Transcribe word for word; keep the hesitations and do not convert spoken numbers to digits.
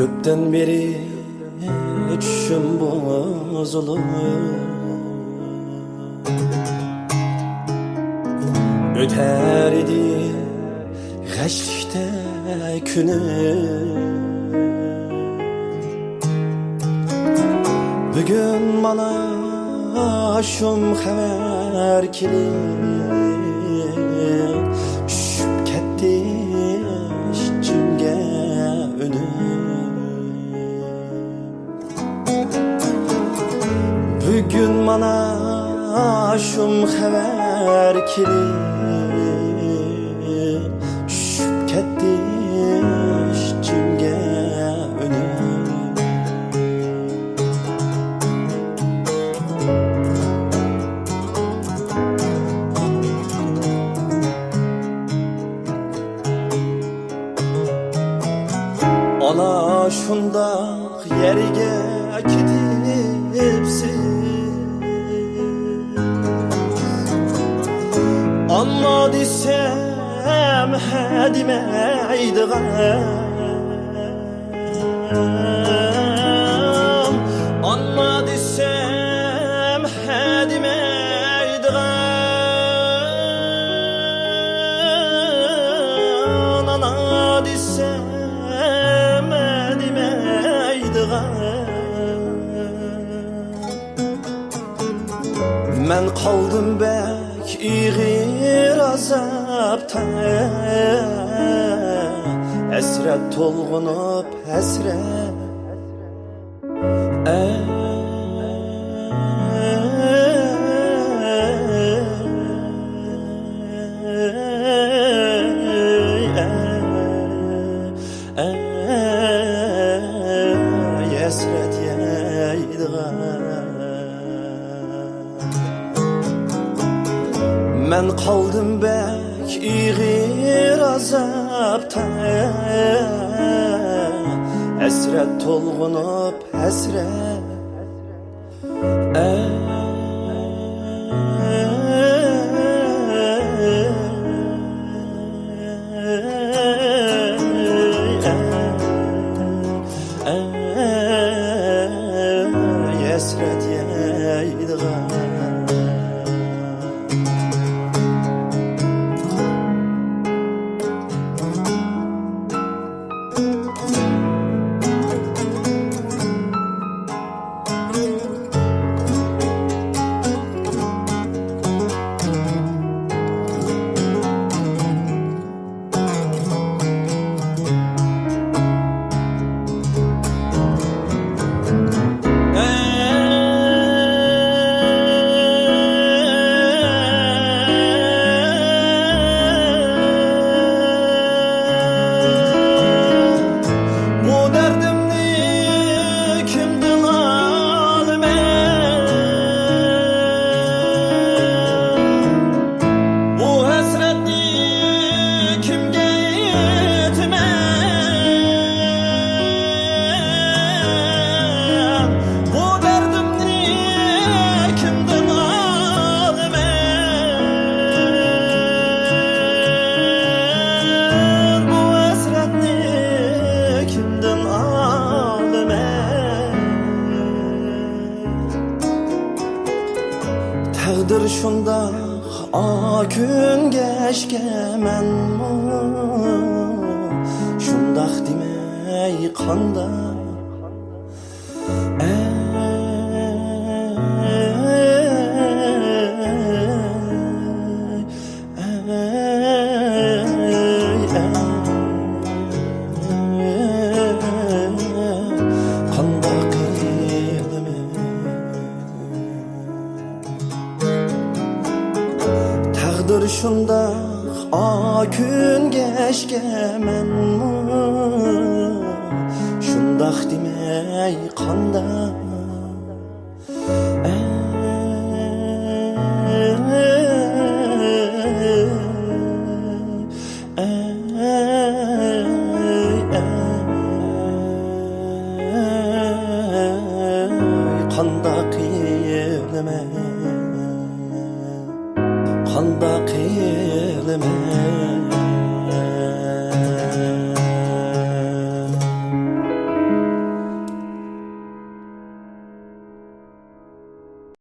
كۆپتىن بېرى چۈشۈم بۇزۇلۇپ، ئۆتەر ئىدى غەشلىكتە كۈنۈم. بۈگۈن مانا شۇم خەۋەر كېلىپ، چۈشۈپ كەتتى ئىچىمگە ئۈنۈم. بۈگۈن مانا شۇم خەۋەر كېلىپ، چۈشۈپ كەتتى ئىچىمگە ئۈنۈم. ئانا شۇنداق يەرگە كېتىپسىز، ئانا دېسەم ھە دېمەيدىغان، ئانا دېسەم ھە دېمەيدىغان، ئانا دېسەم ھە دېمەيدىغان. مەن قالدىم بەك ئېغىر ئازابتا، ھەسرەت تولغىنىپ ھەسرەت. ھەسرەت يەيدىغان. مەن قالدىم بەك ئېغىر ئازابتا، ھەسرەت تولغىنىپ ھەسرەت. ھەسرەت يەيدىغان. بۇ دەردىمنى كىمدىن ئالىمەن؟ بۇ ھەسرەتنى كىمگە ئېيتىمەن؟ بۇ دەردىمنى كىمدىن ئالىمەن؟ بۇ ھەسرەتنى كىمدىن ئالىمەن؟ تەقدىر شۇنداق ئاكۈنگەشكە مەنمۇ شۇنداق دېمەي قانداق؟ ئەي، ئەي، ئەي، قانداق قىلىمەن؟ تەقدىر شۇنداق ئاكۈنگەشكە مەنمۇ شۇنداق دېمەي قانداق؟ ئەي، ئەي، ئەي، قانداق